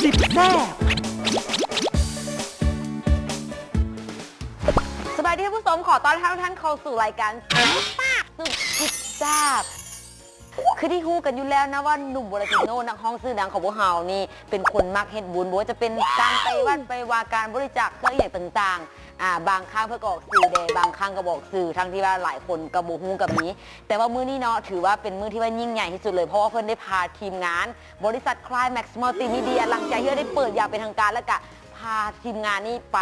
ຕິดแซบ สบายดีท่านผู้ชม ขอต้อนรับทุกท่านเข้าสู่รายการ ติดแซบ คือที่รู้กันอยู่แล้วนะว่าหนุ่มวาเลนติโน่ นักร้องชื่อดังของพวกเรานี่ เป็นคนมักเฮ็ดบุญ บ่ว่าจะเป็นการไปวัดไปวา การบริจาคเครื่องอหย่างต่างๆ อ่า บางครั้งเพิ่นก็ออกสื่อแด่ บางครั้งก็บ่ออกสื่อ ทั้งที่ว่าหลายคนก็บ่ฮู้ก็มี แต่ว่ามื้อนี้เนาะ ถือว่าเป็นมื้อที่ว่ายิ่งใหญ่ที่สุดเลย เพราะว่าเพิ่นได้พาทีมงานบริษัท Climax Multimedia หลังจากที่ได้เปิดอย่างเป็นทางการ แล้วก็พาทีมงานนี้ไป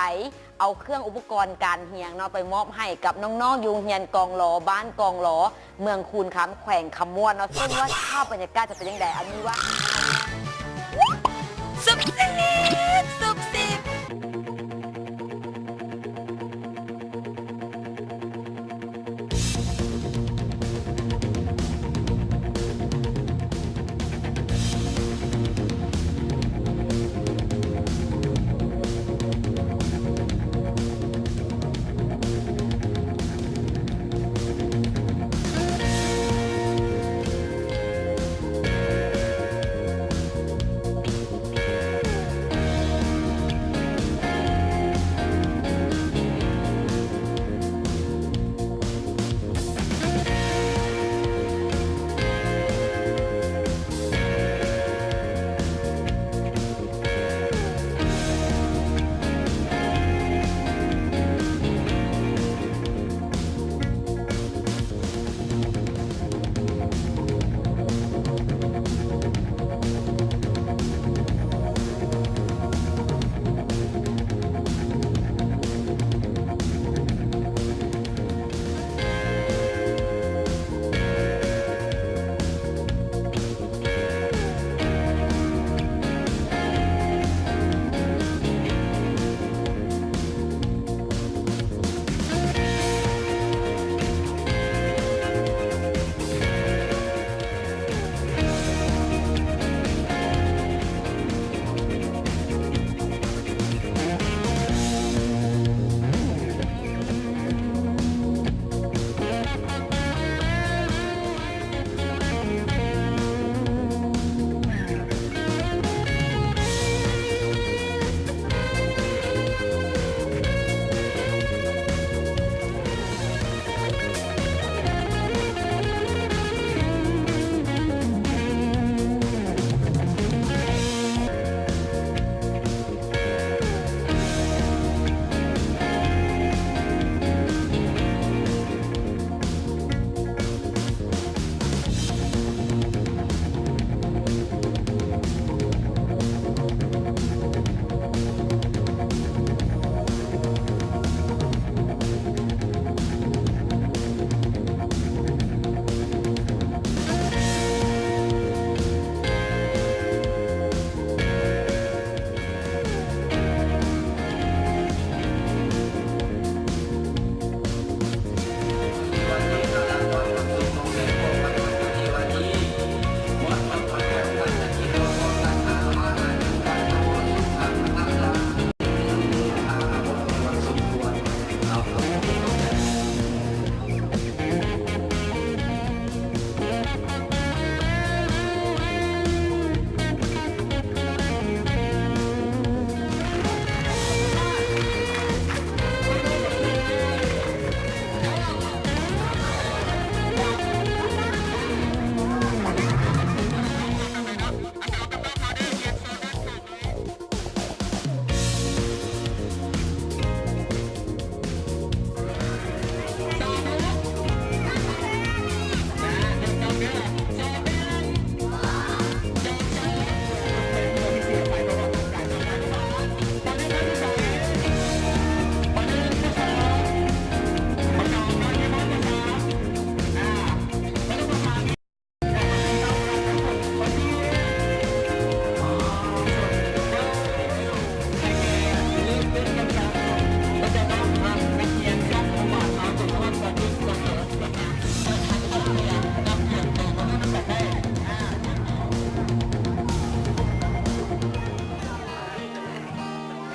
เอาเครื่องอุปกรณ์การเฮียนเนาะ ไปมอบให้กับน้องๆ อยู่โรงเฮียนกองหลอ บ้านกองหลอ เมืองคูนคำ แขวงคำม่วนเนาะ ซึ่งว่าภาพบรรยากาศจะเป็นจั่งใด อันนี้ว่า ซุบซิบ ซุบซิบ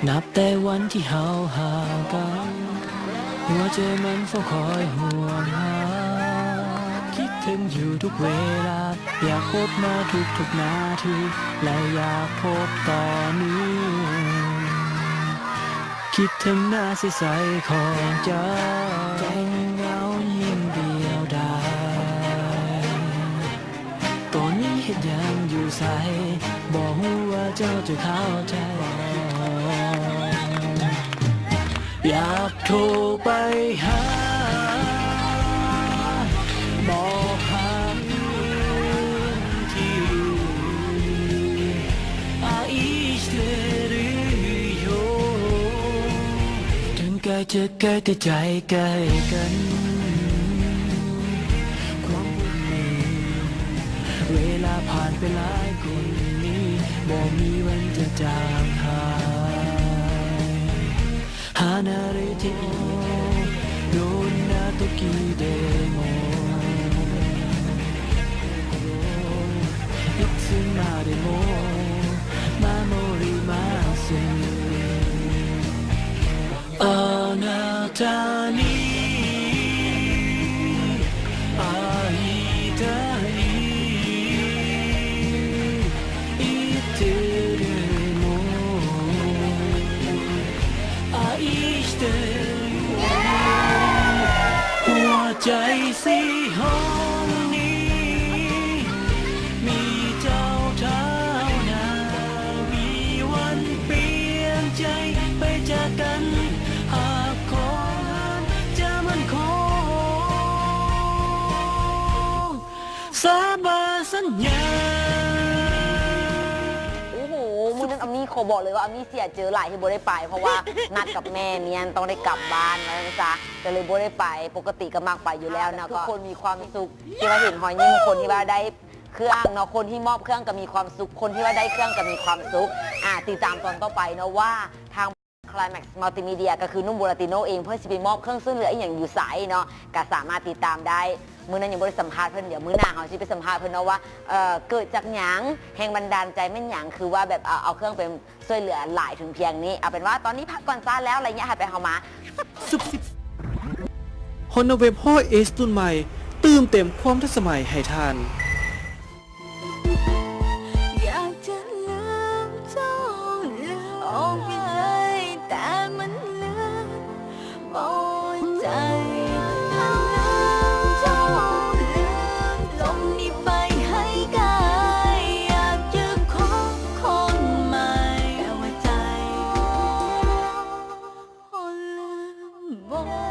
ນັບແຕ່ວັນທີ່ເຮົາຫາກັນ ຫົວໃຈມັນເຝົ້າຄອຍຫ່ວງຫາ ຄິດ ເຖິງຢູ່ທຸກເວລາ ຢາກພົບນາທຸກໆນາທີ ແລະ ຢາກພົບຕໍ່ເນື່ອງ ຄິດເຖິງໜ້າໃສໆຂອງເຈົ້າ ແຕ່ເຫງົາຍິ່ງດຽວດາຍ ຕອນນີ້ເຮັດຫຍັງຢູ່ໃສ ບໍ່ຮູ້ວ່າເຈົ້າຈະເຂົ້າໃຈບໍ່ ຢາກໂທໄປຫາ ບອກຫາທີ່ຢູ່ 愛してるよ ເຖິງໄກຈະໄກ ແຕ່ໃຈໃກ້ກັນ ຄວາມຫວັງມີ ເວລາຜ່ານໄປຫຼາຍ ຄົນນີ້ບໍ່ມີວັນຈະຈາງຫາຍ 離れていいよ どんな時でも いつまでも守ります あなたに会いたい 言ってでも愛してるよ หัวใจสีหงนี้ มีเจ้าเท่านั้น มีวันเปลี่ยนใจไปจากกัน หากความรักจะมั่นคง สาบานสัญญา โอ้โห มื้อนั้นอามี่ขอบอกเลยว่าอามี่เสียเจอหลายที่บ่ได้ไป เพราะว่านัดกับแม่เมียนต้องได้กลับบ้านว่าซั่นซะ ก็เลยบ่ได้ไป ปกติก็มักไปอยู่แล้วเนาะ ทุกคนมีความสุขที่ว่าเห็นรอยยิ้มคนที่ว่าได้เครื่องเนาะ คนที่มอบเครื่องก็มีความสุข คนที่ว่าได้เครื่องก็มีความสุข อ่า ติดตามตอนต่อไปเนาะว่าทาง Climax Multimedia ก็คือหนุ่มโบลาติโนเอง เพิ่นสิไปมอบเครื่องช่วยเหลืออีหยังอยู่ไสเนาะ ก็สามารถติดตามได้ มื้อนั้นยังบ่ได้สัมภาษณ์เพิ่น เดี๋ยวมื้อหน้าเฮาสิไปสัมภาษณ์เพิ่นเนาะว่า เอ่อ เกิดจากหยัง แรงบันดาลใจแม่นหยัง คือว่าแบบ เอา เอาเครื่องไปช่วยเหลือหลายถึงเพียงนี้ เอาเป็นว่าตอนนี้พักก่อนจ้า แล้วระยะถัดไปเฮามา Honda Wave ร้อย S รุ่นใหม่ เติมเต็มความทันสมัยให้ท่าน อยากจะลืมเจ้าลืมออกไปเลย แต่มันลืมบ่ได้ ถ้าลืมเจ้าลืมลมนี้ไปให้ไกล อยากจะคบคนใหม่ แต่ว่าใจ คนลืมบ่ได้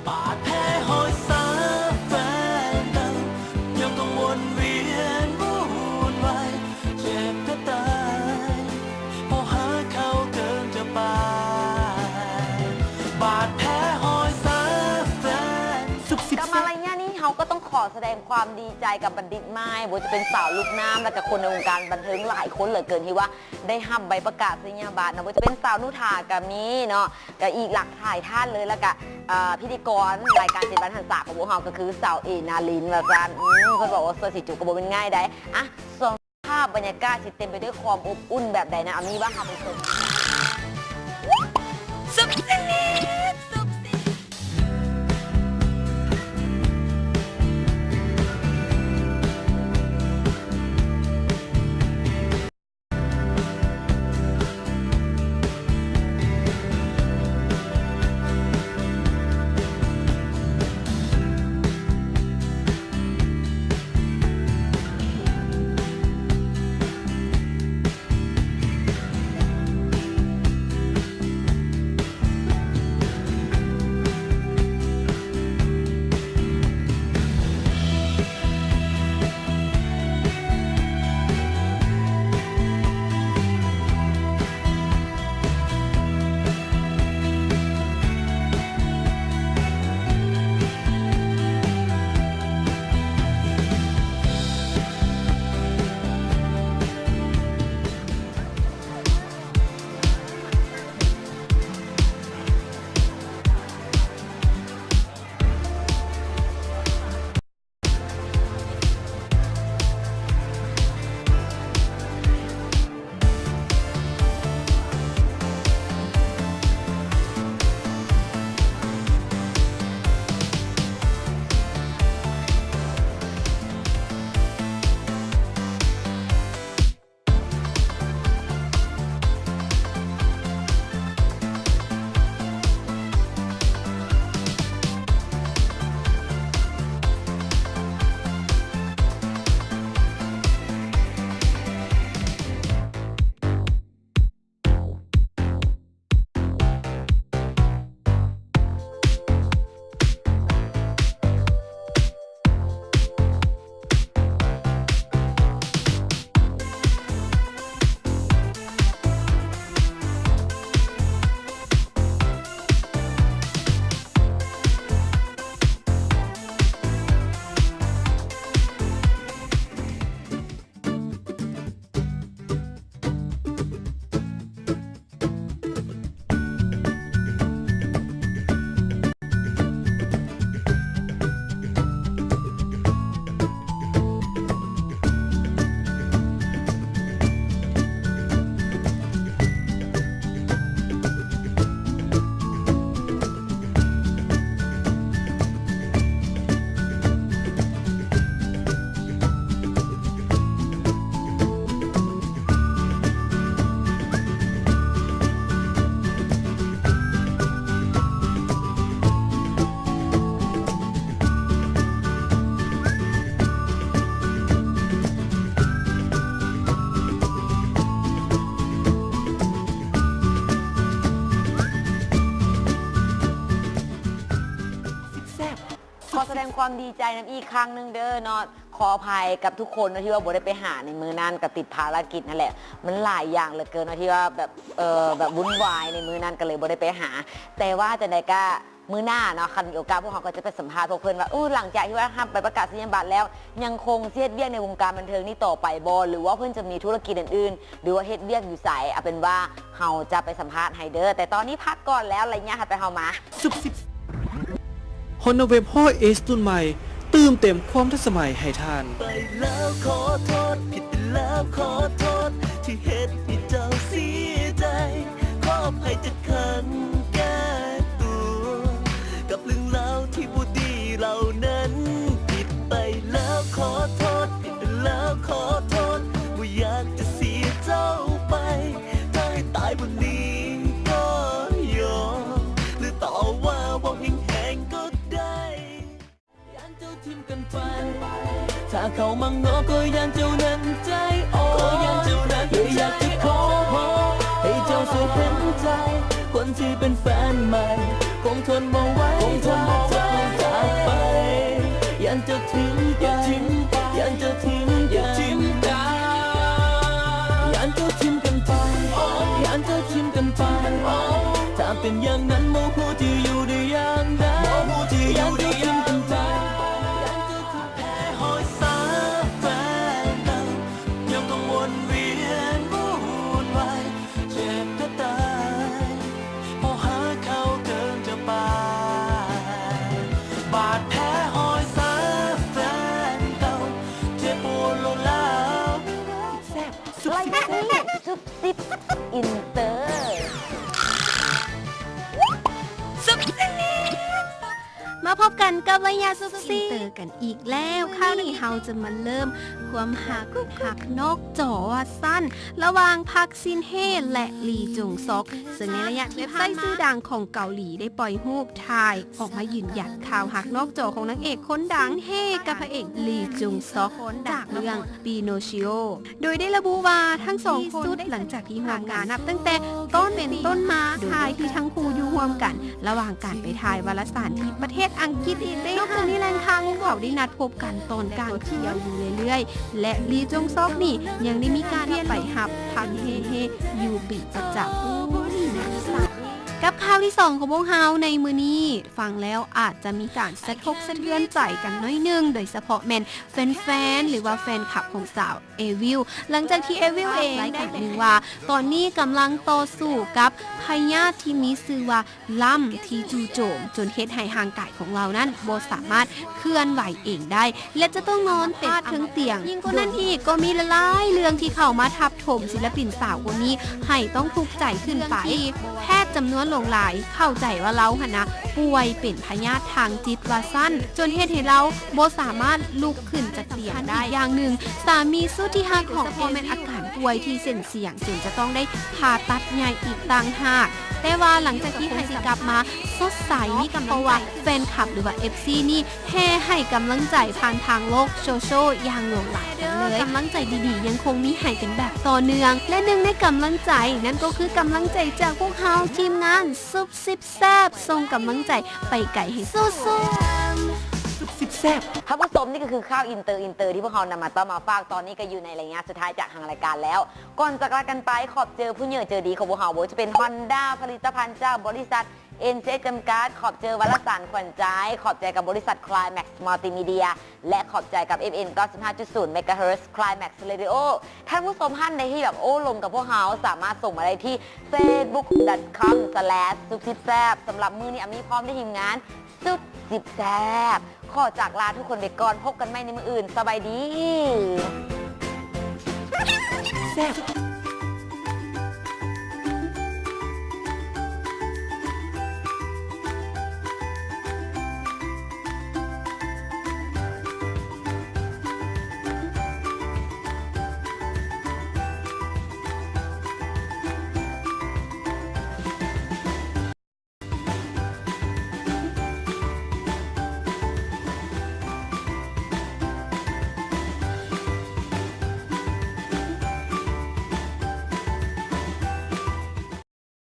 บาดแผลหอยสาแฟนเก่า ยังต้องวนเวียนวุ่นวาย เจ็บแทบตาย เพราะหาเขาเกินจะไป บาดแผลหอยสาแฟน กลับมาระยะนี้เฮาก็ต้องขอแสดงความดีใจกับบัณฑิตใหม่ บ่ว่าจะเป็นสาวลูกน้ำ แล้วก็คนในวงการบันเทิงหลายคนเหลือเกินที่ว่าได้รับใบประกาศนียบัตรเนาะ บ่ว่าจะเป็นสาวนุชาก็มีเนาะ ก็อีกหลากหลายท่านเลย แล้วก็ เอ่อ พิธีกรรายการเจ็ดวันหันษาของพวกเฮาก็คือสาวเอ นารินว่าซั่น อืม เพิ่นบอกว่าเสื้อสีจุกก็บ่แม่นง่ายใด๋ อ่ะ ส่วนภาพบรรยากาศสิเต็มไปด้วยความอบอุ่นแบบใดนะ อามี่ว่าเฮาไปชม สุขสนิท สุขสนิท ຄວາມດີໃຈນຳອີກຄັ້ງໜຶ່ງເດີເນາະ. ຂໍອະໄພກັບທຸກຄົນເນາະ ທີ່ວ່າບໍ່ໄດ້ໄປຫາໃນມື້ນັ້ນ ກໍຕິດພາລະກິດຫັ້ນແຫຼະ. ມັນຫຼາຍຢ່າງເຫຼືອເກີນເນາະ ທີ່ວ່າແບບ ເອີ ແບບວຸ້ນວາຍໃນມື້ນັ້ນ ກໍເລີຍບໍ່ໄດ້ໄປຫາ. ແຕ່ວ່າຈັ່ງໃດກໍ ມື້ໜ້າເນາະ ຄັນມີໂອກາດ ພວກເຮົາກໍຈະໄປສຳພາດພວກເພິ່ນວ່າ ເອີ ຫຼັງຈາກທີ່ວ່າຮັບໃບປະກາດນີຍະບັດແລ້ວ ຍັງຄົງຊິເຮັດວຽກໃນວົງການບັນເທີງນີ້ຕໍ່ໄປບໍ່ ຫຼືວ່າເພິ່ນຈະມີທຸລະກິດອື່ນໆ ຫຼືວ່າເຮັດວຽກຢູ່ໃສ? ເອົາເປັນວ່າເຮົາຈະໄປສຳພາດໃຫ້ເດີ. ແຕ່ຕອນນີ້ພັກກ່ອນແລ້ວ ໄລຍະຖັດໄປເຮົາມາ Honda Wave ຮ້ອຍ S ລຸ້ນໃໝ່ ຕື່ມເຕັມຄວາມທັນສະໄໝໃຫ້ທ່ານ. ໄປແລ້ວຂໍໂທດ ຜິດໄປແລ້ວຂໍໂທດ ທີ່ເຮັດໃຫ້ເຈົ້າເສຍໃຈ. ຂໍອະໄພຈາກຂັ້ນແກ້ຕົວ ກັບເລື່ອງລາວທີ່ບໍ່ດີເຫຼົ່ານັ້ນ. ຜິດໄປແລ້ວຂໍໂທດ ຜິດໄປແລ້ວຂໍໂທດ ບໍ່ຢາກຈະເສຍເຈົ້າໄປ. ຖ້າໃຫ້ຕາຍວັນນີ້ກໍຍອມ ຫຼືຕໍ່ວ່າເວົ້າແຮງໆກໍໄດ້. ຢ້ານເຈົ້າຖິ້ມກັນໄປ ຖ້າເຂົາມາງໍກໍຢ້ານເຈົ້ານັ້ນໃຈອ່ອນ ກໍຢ້ານເຈົ້ານັ້ນໃຈອ່ອນ ຢາກຈະຂໍໃຫ້ເຈົ້າຊ່ວຍເຫັນໃຈ ຄົນທີ່ເປັນແຟນໃໝ່ ຄົງທົນບໍ່ໄຫວ ຄົງທົນບໍ່ໄຫວ ຈາກໄປ ຢ້ານເຈົ້າຖິ້ມໄປ ຢ້ານເຈົ້າຖິ້ມກັນ ຢ້ານເຈົ້າຖິ້ມກັນໄປ ຢ້ານເຈົ້າຖິ້ມກັນໄປ ຖ້າເປັນຢ່າງນັ້ນບໍ່ຮູ້ຈະຢູ່ໄດ້ຢ່າງໃດ ຢ້ານເຈົ້າຖິ້ມກັນໄປ ແຜຫ້ອຍສາບແຟນເກົ່າ ຍັງຕ້ອງວົນວຽນວຸ່ນວາຍ ເຈັບແທບຕາຍ ພໍຫາເຂົ້າເກີນຈະປາຍ ບາດແຜຫ້ອຍສາບແຟນເກົ່າ ເຈັບປວດໂລດລາວ ແຊບ ໄລຍະນີ້ ຊຸບຊິບ ອິນເຕີ ຊຸບຊິບ ມາພົບກັນກັບໄລຍະຊຸບຊິບ ອິນເຕີກັນອີກແລ້ວ. ຄາວນີ້ເຮົາຈະມາເລີ່ມຄວາມຮັກ ຮັກນອກຈໍວ່າຊັ້ນ ລະຫວ່າງພັກຊິນເຮ ແລະ ລີຈຸງຊອກ ເຊິ່ງໃນໄລຍະທີ່ຜ່ານມາ ເວັບໄຊຊື່ດັງຂອງເກົາຫຼີໄດ້ປ່ອຍຮູບຖ່າຍອອກມາຢືນຢັນຂ່າວຮັກນອກຈໍຂອງນາງເອກຄົນດັງເຮ ກັບພະເອກລີຈຸງຊອກ ຈາກເລື່ອງ Pinocchio ໂດຍໄດ້ລະບຸວ່າທັງສອງຄົນ ຫຼັງຈາກທີ່ຮ່ວມງານນັບຕັ້ງແຕ່ຕອນເປັນຕົ້ນມາ ໂດຍທີ່ທັງຄູ່ຢູ່ຮ່ວມກັນ ລະຫວ່າງການໄປຖ່າຍວາລະສານທີ່ປະເທດອັງກິດ. ນອກຈາກນີ້ແຫຼ່ງຂ່າວຂອງເຂົາໄດ້ນັດພົບກັນຕອນກາງຄືນຢູ່ເລື້ອຍໆ ແລະ ລີຈຸງຊອກນີ້ຍັງໄດ້ມີການໄປຮັບພັກເຮເຮຢູ່ເປັນປະຈຳ. ກັບຂ່າວທີສອງຂອງພວກເຮົາໃນມື້ນີ້ ຟັງແລ້ວອາດຈະມີການສະທົກສະເທືອນໃຈກັນໜ້ອຍໜຶ່ງ ໂດຍສະເພາະແມ່ນແຟນໆ ຫຼືວ່າແຟນຄລັບຂອງສາວ ເອວິວ ຫຼັງຈາກທີ່ເອວິວເອງໄດ້ບອກວ່າ ຕອນນີ້ກຳລັງຕໍ່ສູ້ກັບພະຍາດທີ່ມີຊື່ວ່າລຳ ທີ່ຈູ່ໂຈມຈົນເຮັດໃຫ້ຮ່າງກາຍຂອງລາວນັ້ນບໍ່ສາມາດເຄື່ອນໄຫວເອງໄດ້ ແລະ ຈະຕ້ອງນອນເປັນອາມະພາດເທິງຕຽງ. ຍິ່ງກວ່ານັ້ນອີກ ກໍມີຫຼາຍໆເລື່ອງທີ່ເຂົ້າມາທັບຖົມສິນລະປິນສາວຄົນນີ້ໃຫ້ຕ້ອງທຸກໃຈຂຶ້ນໄປ. ແພດຈຳນວນຫຼວງຫຼາຍເຂົ້າໃຈວ່າລາວຫັ້ນນະປ່ວຍເປັນພະຍາດທາງຈິດວ່າຊັ້ນ ຈົນເຮັດໃຫ້ລາວບໍ່ສາມາດລຸກຂຶ້ນຈາກຕຽງໄດ້. ສຳຄັນອີກຢ່າງໜຶ່ງ ສາມີສຸດທີ່ຮັກຂອງເຮົາແມ່ນອາການປ່ວຍທີ່ເສັ້ນສຽງ ຈຶ່ງຈະຕ້ອງໄດ້ຜ່າຕັດໃຫຍ່ອີກຕ່າງຫາກ. ແຕ່ວ່າຫຼັງຈາກທີ່ຫາຍດີກັບມາສົດໃສ ເພາະວ່າແຟນຄລັບ ຫຼືວ່າ ເອັຟຊີ ນີ້ແຫ່ໃຫ້ກຳລັງໃຈຜ່ານທາງໂລກໂຊຊຽວຢ່າງຫຼວງຫຼາຍກັນເລີຍ. ກຳລັງໃຈດີໆຍັງຄົງມີໃຫ້ກັນແບບຕໍ່ເນື່ອງ ແລະ ໜຶ່ງໃນກຳລັງໃຈນັ້ນກໍຄືກຳລັງໃຈຈາກພວກເຮົາທີມງານຊຸບຊິບແຊບ ສົ່ງກຳລັງໃຈໄປໄກໃຫ້ສູ້ໆ. ຊຸບຊິບແຊບ ທ່ານຜູ້ຊົມ ນີ້ກໍຄືຂ່າວອິນເຕີ ອິນເຕີ ທີ່ພວກເຮົານຳມາຕ້ອນມາຝາກ. ຕອນນີ້ກໍຢູ່ໃນໄລຍະສຸດທ້າຍຈາກທາງລາຍການແລ້ວ. ກ່ອນຈາກລາກັນໄປ ຂອບໃຈຜູ້ໃຫຍ່ໃຈດີຂອງພວກເຮົາ ບໍ່ວ່າຈະເປັນ Honda ຜະລິດຕະພັນຈາກບໍລິສັດ ເອັນເຊ ຈຳກັດ, ຂອບໃຈວາລະສານຂວັນໃຈ, ຂອບໃຈກັບບໍລິສັດ Climax Multimedia ແລະ ຂອບໃຈກັບ ເອັຟເອັມ ເກົ້າສິບຫ້າຈຸດສູນ ເມກາເຮີດ Climax Radio. ທ່ານຜູ້ຊົມທ່ານໃດທີ່ຢາກໂອ້ລົມກັບພວກເຮົາ ສາມາດສົ່ງມາໄດ້ທີ່ facebook dot com slash ຊຸບຊິບແຊບ. ສຳລັບມື້ນີ້ ອາມີພ້ອມດ້ວຍທີມງານ ຊຸບຊິບແຊບ ຂໍຈາກລາທຸກຄົນໄປກ່ອນ. ພົບກັນໃໝ່ໃນມື້ອື່ນ. ສະບາຍດີ. ແຊບ